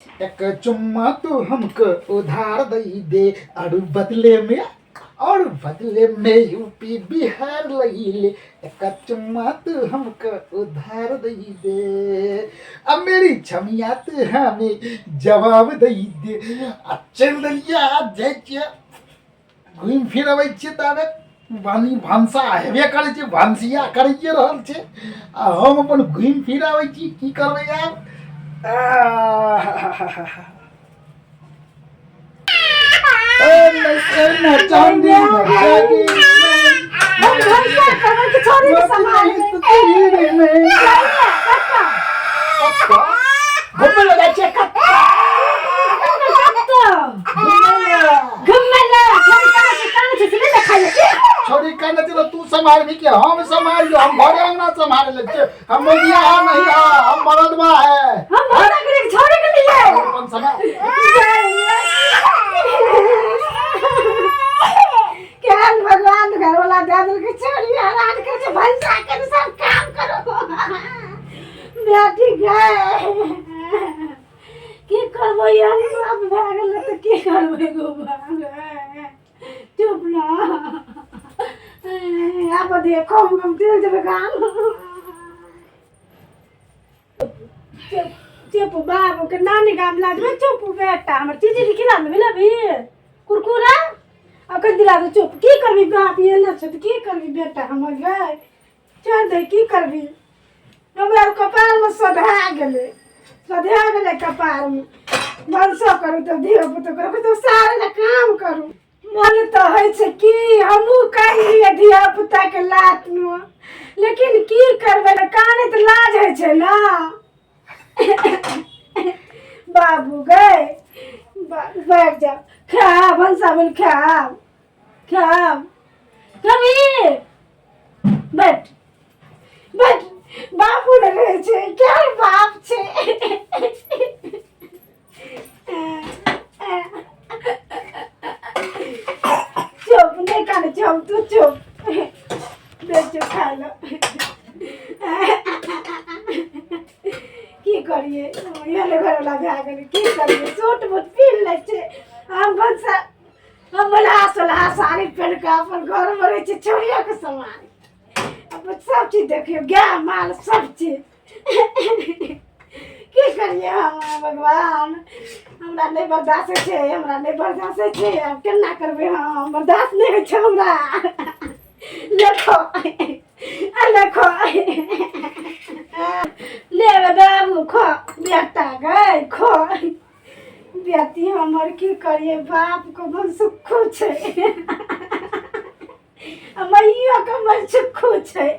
एक चुम्मा तू हमको उधार दई दे और बदले में, और बदले में यूपी बिहार लई ले। एक चुम्मा तू हमको उधार दई दे, अब मेरी छमिया तू हमें जवाब दई दे। आ चलि देलियै, आ जाइ छियै, घुमि फिर अबै छियै, ताबे बानी भनसा हेबे करै छै, भनसिया करैए रहल छै आ हम अपन घुमि फिर आबै छी। की करबै आब? चांदी हम भनसा करबै कि छोरी के सम्हारबै? घुमै लए जाइ छियै कतऽ? कतऽ घुमै लए? छोरी कहाँ छै, कहाँ छै से नहि देखाइ छै। छोरी कहने छलै तू सम्हारबी कि हम सम्हारियो? हम घरे अंगना सम्हारे ले छियै। हम मोगिया है नहीं है, हम मरदबा है। हम भनसा करै कि छोरी के लिए? अपन समय। केहन भगवान घरवाला दए देलकै, छोरी हरान करै छै, भनसा करू, सब काम करू। बेटी गए, की करबै? एहन बाप भए गेलै तऽ की करबै गो बाप? चुप ना, आब देखो, हम चलि जेबै गाम। चुप चुप, बाबूके नानी गाम ला देबै। चुप बेटा हमर, चीज खिला देबै ने अभी कुरकुरा अखन दिला दे। चुप, की करबी? बाप एने छै तऽ की करबी बेटा हमर? गए, छोड़ दे, की करबी? हमरा कपारमे सधा गेलै, सधा गेलै कपारमे। भनसो करू तऽ धियो पुतो करू तऽ सारा काम करू। मन तऽ होइ छै कि हमहूँ कहि लियै धिया पुताके लातमे, लेकिन की करबै ने, कानैत लाज होइ छै ने। बाबू गए, बैठ जाओ, खाब भनसा बोल, खाब खाब कभी। बैठ बैठ। बापू ने रहै छै, क्या बाप छै? चुप, नहि कानै छै हम, तू चुप। दै छियौ खाय लए। की करियै, एहन घरवला भए गेलै, की करियै? सूट बूट पिन्ह लै छै। हम भनसा, हम बलहा सोलहा साड़ी पहिन कऽ अपन घरमे रहै छी। छोड़ियोके सामान अपन सब चीज देखियौ, गाय माल सब चीज। की करियै हम? भगवान, हमरा नहि बर्दाश्त होइ छै, हमरा नहि बर्दाश्त होइ छै। आब केना करबै हम? बर्दाश्त नहि होइ छै हमरा। देखो आ देखो, ले बाबू, खो बेटा गै, खो बेटी हमर। की करियै, बापके मन सुखो छै आ मैयोके मन सुखो छै।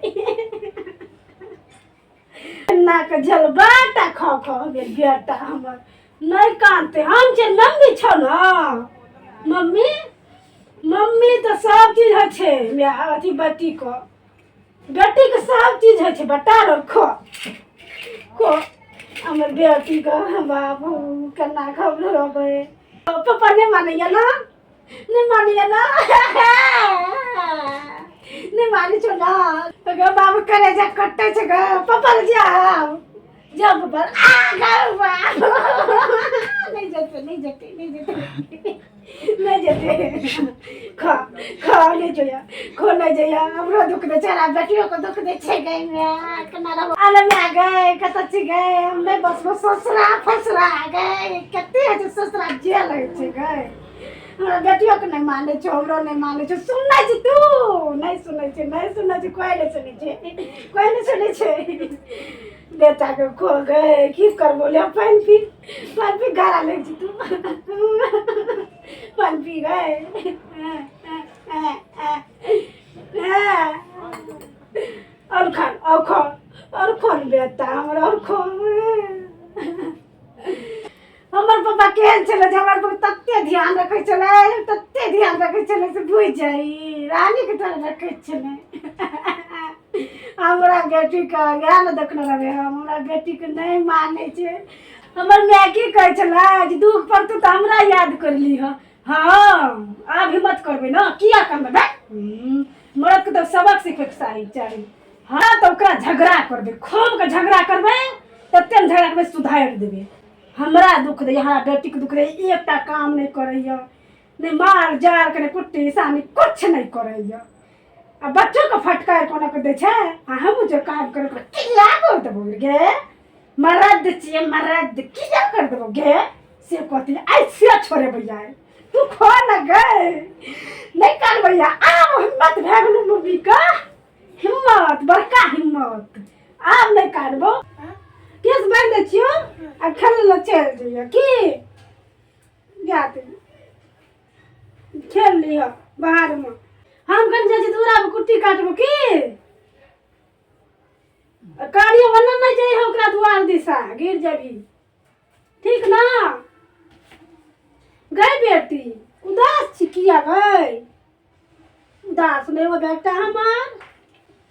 नाक झलबाटा खा खा गेल बेटा हमर। नहि कानते, हम छै, मम्मी छौ ने मम्मी। मम्मी तऽ सब चीज होइ छै अथी बेटीके, बेटीके सब चीज होइ छै। बेटा रो, खो खो हमर बेटीके। बाबू, केना खबर रहबै? पप्पा नहि मानैया ने, नहि मानैया ने, नहि मानै छौ ने गे बाबू? करे जा कटै छै गे। पप्पा लग जाओ, जाओ पप्पा। आ गे बाबू, नहि जेतै, नहि जेतै, नहि जेतै, नहि जेतै। खा खा, नहि जइया, खो, नहि जइया। हमरो दुख दै छै, बेटियो के दुख दै छै। गई माय, केना रहबो? अरे माय गई, कतऽ छी गई? हम नहि बसबो ससुरा फसरा गई। कते होइ छै ससुरा, जेल होइ छै गई। हमरा बेटियो के नहि मानै छै, हमरो नहि मानै छै। सुनै छी तू? नहि सुनै छै, नहि सुनै छै, कोइ नहि सुनै छै, कोइ नहि सुनै छै। बेटाके खो गए, की करबो? ले पानि पी, पानि पी। गारा लै छी तू, पानि पी गए। और खान, और खो, और खोन बेटा हमर, और खो। हमर पापा केहन छलै जे हमर पापा तते ध्यान रखै छलै, तते ध्यान रखै छलै से बुझि जाइ, रानीके तरह रखै छलै हमरा बेटीके। इएह ने देखने रहबै हम, हमरा बेटीके नहि मानै छै। हमर माय की कहै छलै जे दुख पड़तौ तऽ हमरा याद कर लीह। हँ, आब हिम्मत करबै ने, किया करबै बे? मरदके तऽ सबक सीखैके चाही चाही। हँ, तऽ ओकरा झगड़ा करबै, खूबके झगड़ा करबै, तते ने झगड़ा करबै, सुधारि देबै। हमरा दुख दैया, हमरा बेटीके दुख दैया, एकटा काम नहि करैया, नहि माल जाल के, नहि कुट्टी सानी, किछु नहि करैया। आ बच्चोके फटकार कोना के दै छै। आ हमहूँ जे काम करै किया कर देबो गे, मरद छियै मरद, किया कर देबो गे, से कहती। आइ से छोड़े भैया, तू खो न गे, नहि कर भैया। आब हिम्मत भए गेलौ मम्मीके, हिम्मत, बड़का हिम्मत। आब नहि कानबो। केस बान्हि दै छियौ आ खेलै लए चलि जइयौ की जाते, खेल लिह बाहरमे। हम कनि जाइ छी दूरामे कुट्टी काटबो की। कानियो ओन्ने नहि जइहे, ओकरा दुआर दिशा गिर जेबही, ठीक ना? गै बेटी, उदास छी किया गै? उदास नहि हो बेटा हमार।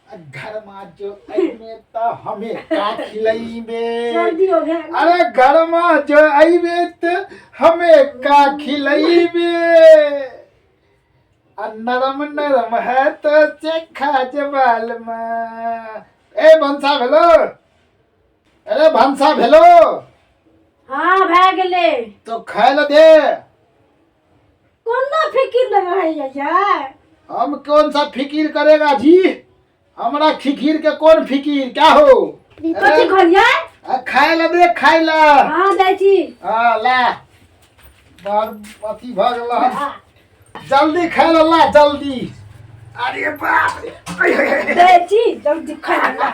घर में जो अइमे त हमें का खिलैबे? सर्दी हो गया। अरे घर में जो अइबे त हमें का खिलैबे? आ नरम नरम है तो चेखा जबाल में। ए भनसा भेलो? अरे भनसा भेलो? हाँ, भए गेलै। तो खाय ल दे। कोनो फिकिर न रहैया यार। हम कौन सा फिकिर करेगा जी? हमरा खिखिर के कौन फिकिर क्या हो? कथी कहलियै? खाय ला दे, खाय ला। हाँ, जाइ छी। हाँ, ला। बड़ अथी भऽ गेल हन। जल्दी खाय ला, ला जल्दी। अरे बाप रे, ऐ, ऐ, ऐ, ऐ। दै छी, जल्दी खाय ला।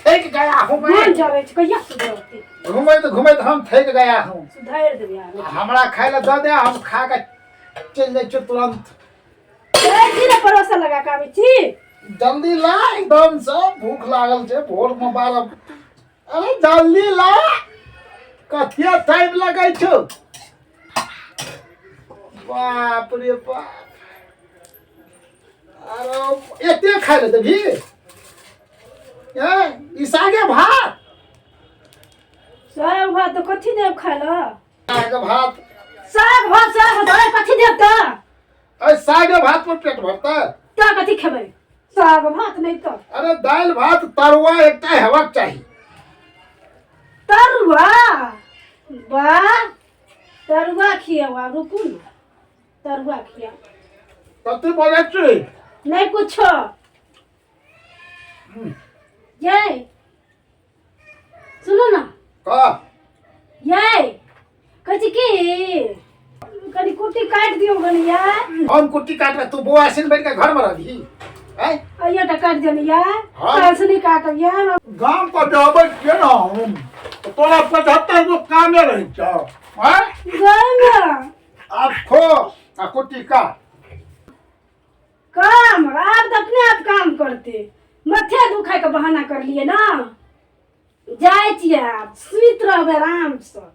थक गया हूँ मैं। मन जरै छै, कहिया सुधरतै? घुमैत घुमैत हम थक गया हूँ। सुधारि देबै आब। हमरा खाय ला दऽ दे, हम खा के चलि जाइ छियौ तुरंत। दै छी ने, परोसा लगा के आबै छी। जल्दी ला एकदम से, भूख लागल छै भोर में 12। अरे जल्दी ला, कथिया टाइम लगै छौ? बाप रे बाप, अरे एते खाय ले देबही? ए ई सागे भात? साग भात तऽ कथी देब खाय लए? साग भात। साग भात, साग भात, अरे कथी देब तऽ? अरे सागे भात पर पेट भरतै? तऽ कथी खेबै? साग भात नहि तऽ? अरे दालि भात तरुआ एकटा हेबाक चाही। तरुआ? वाह, तरुआ खियाउ। आब रुकू ने, तरुआ खियाउ। कथी बजै छी? नहि कुछो। ये सुनू ने। का? ये कहै छी की कनि कुट्टी काटि दियौ कनि यार। हम कुट्टी काटबै, तू बौआ सिन बैठ के घर में रहबही? आँय? अइयो टा काटि दियौ ने यार। हाँ। काल्हि से नहि काटब यार। गाम पर जे अबै छियै ने हम, तऽ तोरा 75 गो कामे रहै छौ, आँय? गए ने। आब खो आ कुट्टी काट। काम आब तऽ अपने आप काम करते, माथे दुखाय के बहाना कर लिए ना। जाइ छियै आब, सुति रहबै आरामसँ,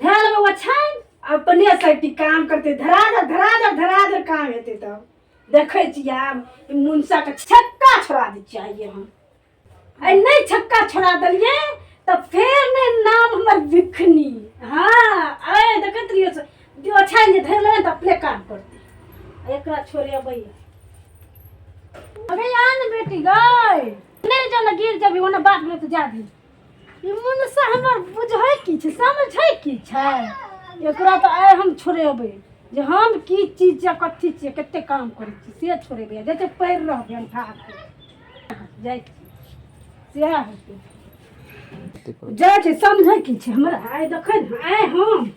धए लेबै ओछाइन, अपने सैटी काम करते, धराधर धराधर धराधर काम हेतै। तब देखै छियै आब ई मुनसाके छक्का छोड़ा दै छियै आइए हम। आइ नहि छक्का छोड़ा देलियै तऽ फेर नहि नाम हमर बिखनी। हाँ, आइ देखैत रहियौ, ओछाइन जे धरि लेबै तऽ अपने काम करतै। एकरा छोड़ेबै। अरे आ ने बेटी गै, नहि जो ने, गिर जेबी ओने। बाप रे, तऽ जाबी। ई मुनसा हमर बुझै की छै, समझै की छै? एकरा तऽ आइ हम छोड़ेबै जे हम की चीज छियै, कथी छियै, कते काम करै छी, से छोड़ेबै। जते पड़ि रहबै अंठा जाइ छी, सएह हेतै। जाइ छै, समझै की छै हमरा? आइ देखै ने, आइ हम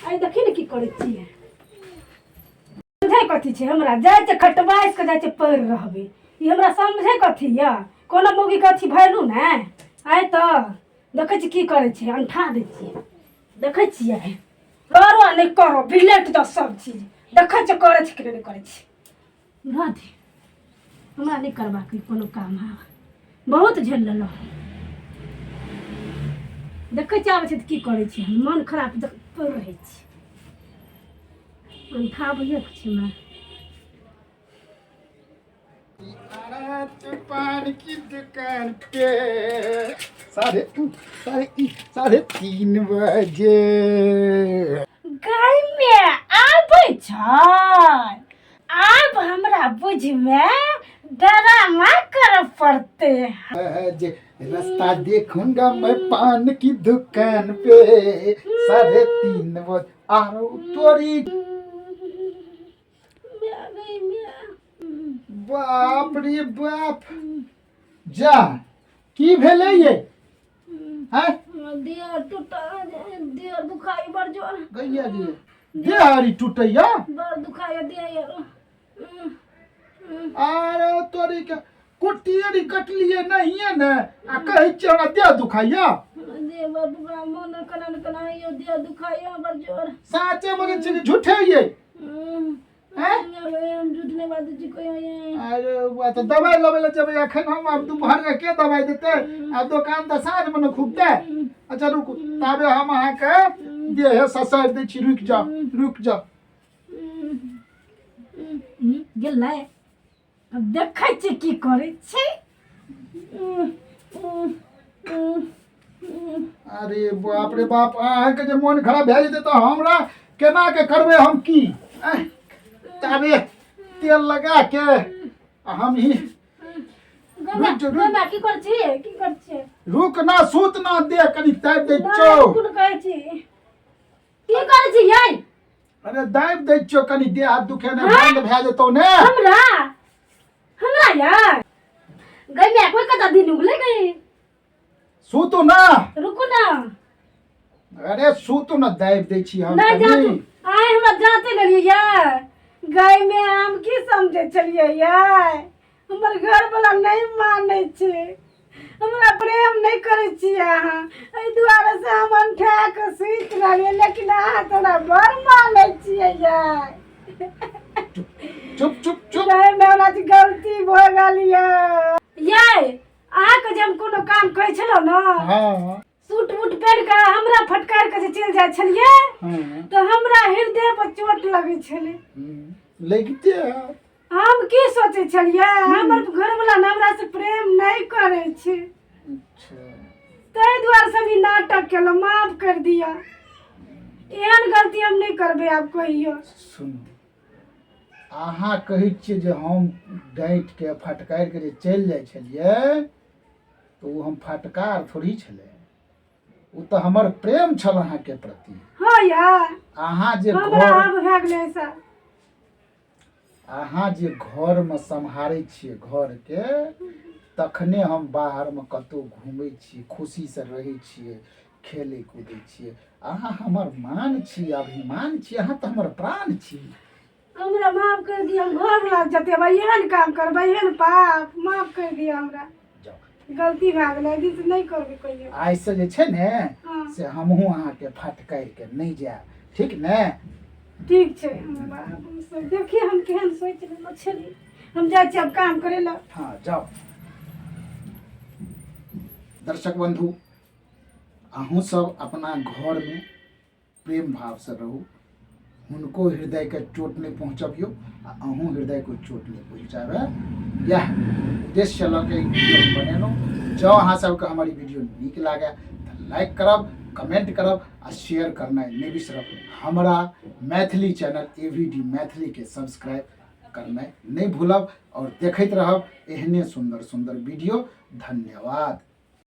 आइ देखी ने की करै छियै। समझै कथी छै हमरा? जाइ छै खटबाइस कऽ, जाइ छै पड़ि रहबै। ई हमरा समझै कथी यऽ? कोनो मौगीके अथी भैलू ने। आइ तऽ देखै छी की करै छै, अंठा दै छियै। देखै छियै, करो आ नहि करो, बिलट दऽ सब चीज। देखै छियै करै छै कि नहि करै छै। रह दे, हमरा नहि करबाक अइ कोनो काम। आब बहुत झेल लेलहुँ। देखै छियै आबै छै तऽ की करै छै। मन खराब पड़ि रहै छै, अंठाबैए के छै हमरा। पान की दुकान पे 3:30 बजे। गाय मे आबै छै। आब हमरा बुझमे ड्रामा करऽ पड़तै। जे रास्ता देखूंगा मैं पान की दुकान पे 3:30 बजे आरो तोरी। बाप रे बाप, जा की भेलै ये? हैं? देह टूटा, देह दुखाई बड़ जोर। गैया गे, देह हरी टूटैया। बड़ दुखाई देह यार। अरे तोरी के कुट्टी अरी कटलिए नहिए ने आ कहै छियै हमरा देह दुखाइया। देह बड़ दुखा, मन कना न कना यो, देह दुखाई बड़ जोर। साचे बजै छियै कि झूठे ये? हैं? हम झूठ नहीं बात छी कोई। अरे बुआ, तऽ दवाइ लेबै लए जेबै एखन हम। आब दुपहर के के दवाइ देतै? आ दोकान तऽ साँझमे ने खुलतै। अच्छा रुकू, ताबे हम अहाँके देह ससारि दै छी। रुकि जाउ, रुकि जाउ। गेलै, आब देखै छियै की करै छै। अरे बाप रे बाप, अहाँके जे मोन खराब भए जेतै तऽ हमरा केना के करबै हम की? आँय, ताबे तेल लगा के आ हम ही रुक जो, रुक। गमा, की करै छी, की करै छी? रुक ना, सुत ना, दे कनि ताबि दै छौ। कोन कहै छी, की करै छी यै? अरे दाबि दै छियौ कनि, देह हाथ दुखे ने बंद भए जेतौ ने। हमरा हमरा यार गई मैं कोई कता दिन उगले गई। सुतू ना। रुकू ना। अरे सुतू ना, दाबि दै छी हम। नहीं जा कनि। तू आए हमरा जाते लेलिए यार। गाय में हम की समझे चलिए यार, हमर घर वाला नहीं मानै छै, हमरा प्रेम नहि करै छियै अहाँ, एहि दुआरे से हम अंठा कऽ सुति रहलियै, लेकिन अहाँ तऽ हमरा बड़ मानै छियै यार। चुप चुप चुप। गाय में हमरा से गलती भऽ गेल यऽ। यै, अहाँके जे हम कोनो काम कहै छलहुँ ने, सूट बूट पहिर कऽ हमरा फटकार कऽ जे चलि जाइ छलियै, तऽ हमरा हृदय पर चोट लगै छलै। लगिते हैत। हम की सोचै छलियै, हमर घरवला ने हमरा से प्रेम नहि करै छै। ताहि दुआरे से हम ई नाटक केलहुँ। माफ कर दिअ, एहन गलती हम नहि करबै आब कहियो। सुनू, अहाँ कहै छियै जे हम डाँटिके फटकारि के जे चलि जाइ छलियै, तऽ ओ हम फटकार थोड़ी छलै, ओ तऽ हमर प्रेम छल अहाँके प्रति। हाँ यार। अहाँ जे हमरा घर आब भए गेलै ऐसा। अहाँ जे घरमे सम्हारै छियै घरके, तखने हम बाहरमे कतहु घुमै छी, खुशीसँ रहै छियै, खेलै कूदै छियै। अहाँ हमर मान छी, अभिमान छी, अहाँ तऽ हमर प्राण छी। हमरा माफ कर दिअ, हम घरवला जतेबै एहन काम करबै, एहन पाप, माफ कर दिअ हमरा। जाउ। गलती भए गेलै, एहि दिनसँ नहि करबै कहियो। आइसँ जे छै ने, से हमहूँ अहाँके फटकारि कऽ नहि जायब, ठीक ने? ठीक छै। बाबू सब देखिए हम केहन सोचि लेने छलियै। हम जाइ छी आब काम करै लए। हाँ जाउ। दर्शक बंधु, अहूँ सब अपना घरमे प्रेम भावसँ रहू, हुनको हृदयके चोट नहि पहुँचबियौ आ अहूँ हृदयके चोट नहि पहुँचाबै, इएह उद्देश्य लऽ कऽ ई वीडियो हम बनेलहुँ। जँ अहाँ सबके हमर ई वीडियो नीक लागए तऽ लाइक करब, कमेंट करब आ शेयर करनाइ नहि बिसरब। हमरा Maithili channel A V D मैथिलीके सब्सक्राइब करनाइ नहि भूलब और देखैत रहब एहने सुन्दर सुन्दर वीडियो। धन्यवाद।